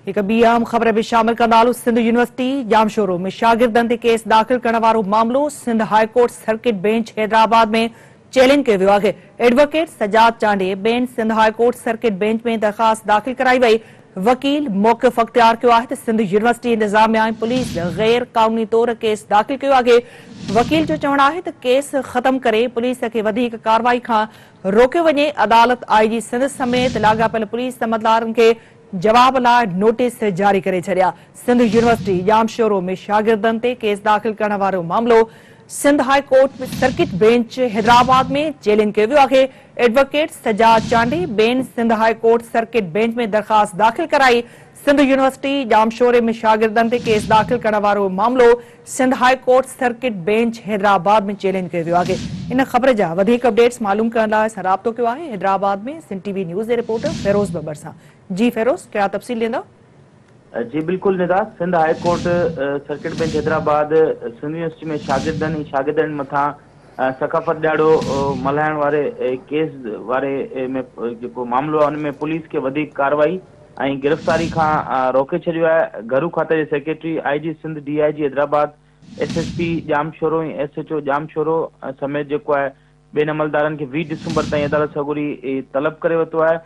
هڪ ٻي اهم خبر به شامل ڪندا هلون. سنڌ يونيورسٽي ڄامشورو ۾ شاگردن تي ڪيس داخل ڪرڻ وارو معاملو Sindh high court circuit bench Hyderabad ۾ challenge ڪيو ويو آهي. ايڊووڪيٽ سجاد چانڊيي ٻين Sindh high court circuit bench ۾ درخواست داخل ڪرائي وئي. وڪيل موقف اختيار ڪيو آهي ته سنڌ يونيورسٽي انتظاميا ۽ پوليس غير قانوني طور ڪيس داخل ڪيو آهي. وڪيل جو چوڻ آهي ته ڪيس ختم ڪري پوليس کي وڌيڪ ڪارروائي کان روڪيو وڃي. عدالت آء جي سنڌ سميت لاڳاپيل پوليس عملدارن کي جواب لاء نوٽيس جاري ڪري ڇڏيا. سنڌ يونيورسٽي ڄامشورو ۾ شاگردن تي ڪيس داخل ڪرڻ وارو معاملو Sindh high court circuit bench Hyderabad ۾ challenge ڪيو ويو آهي. ايڊووڪيٽ سجاد چانڊيي ٻين Sindh high court circuit bench ۾ درخواست داخل ڪرائي. سنڌ يونيورسٽي ڄامشوري ۾ شاگردن تي ڪيس داخل ڪرڻ وارو معاملو Sindh high court circuit bench Hyderabad ۾ challenge ڪيو ويو آهي. ان خبر جا وڌيڪ اپڊيٽس معلوم ڪرڻ لاء اسان رابطو ڪيو آهي حيدرآباد ۾ سنڌ ٽي وي نيوز جي رپورٽر فيروز ٻٻر سان. جي فيروز ڪهڙا تفصيل ڏيندؤ؟ جي بلڪل ندا، Sindh high court circuit bench Hyderabad Sindh university ۾ شاگردن ۽ شاگردياڻين مٿان ثقافت ڏهاڙو ملهائڻ واري ڪيس واري ۾ جيڪو معاملو آهي ان ۾ پوليس کي وڌيڪ ڪارروائي ۽ گرفتاري کان روڪي ڇڏيو آهي. گهرو کاتي جي secretary, I G Sindh, D I G Hyderabad, S S P Jamshoro ۽ S H O Jamshoro سميت جيڪو آهي ٻين عملدارن کي 20 ڊسمبر تائين عدالت سڳوري طلب ڪري ورتو آهي.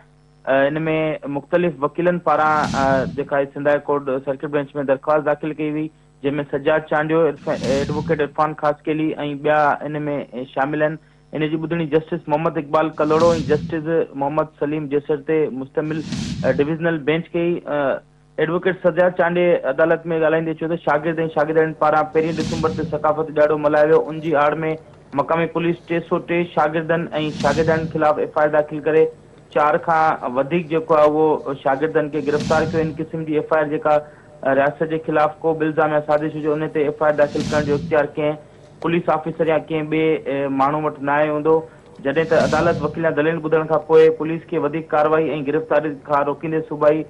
ان ۾ مختلف وڪيلن پاران جيڪا Sindh high court circuit bench ۾ درخواست داخل ڪئي وئي جنهن ۾ سجاد چانڊيو، ايڊووڪيٽ عرفان خاصخيلي ۽ ٻيا ان ۾ شامل آهن. ان جي ٻڌڻي جسٽس محمد اقبال ڪلهوڙو ۽ جسٽس محمد سليم جيسر تي مشتمل ڊويزنل بينچ ڪئي. ايڊووڪيٽ سجاد چانڊيي عدالت ۾ ڳالهائيندي چيو ته شاگرد ۽ شاگردياڻين پاران پهرين ڊسمبر تي ثقافتي ڏهاڙو ملهايو ويو، ان جي آڙ ۾ مقامي پوليس 303 شاگردن ۽ شاگردياڻين خلاف ايف I R داخل ڪري 4 کان وڌيڪ جيڪو آهي اهو شاگردن کي گرفتار ڪيو، ان قسم جي ايف I R جيڪا رياست جي خلاف ڪو به الزام يا سازش هجي ان تي ايف I R داخل ڪرڻ جو اختيار ڪنهن پوليس آفيسر يا ڪنهن ٻئي ماڻهو وٽ ناهي هوندو، جڏهن ته عدالت وڪيل جا دليل ٻڌڻ کان پوء پوليس کي وڌيڪ ڪارروائي ۽ گرفتاري کان روڪيندي صوبائي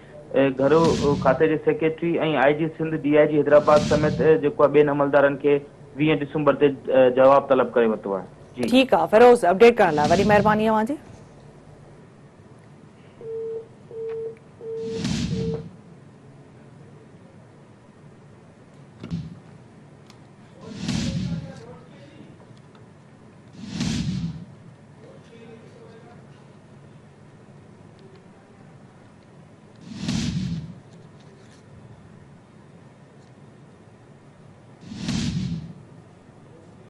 گهرو کاتي جي secretary ۽ I G Sindh, D I G Hyderabad سميت جيڪو آهي ٻين عملدارن کي 20 ڊسمبر تي جواب طلب ڪري ورتو آهي. جي. ٺيڪ آ فيروز اپڊيٽ ڪرڻ لاء وڏي مهرباني اوهان جي.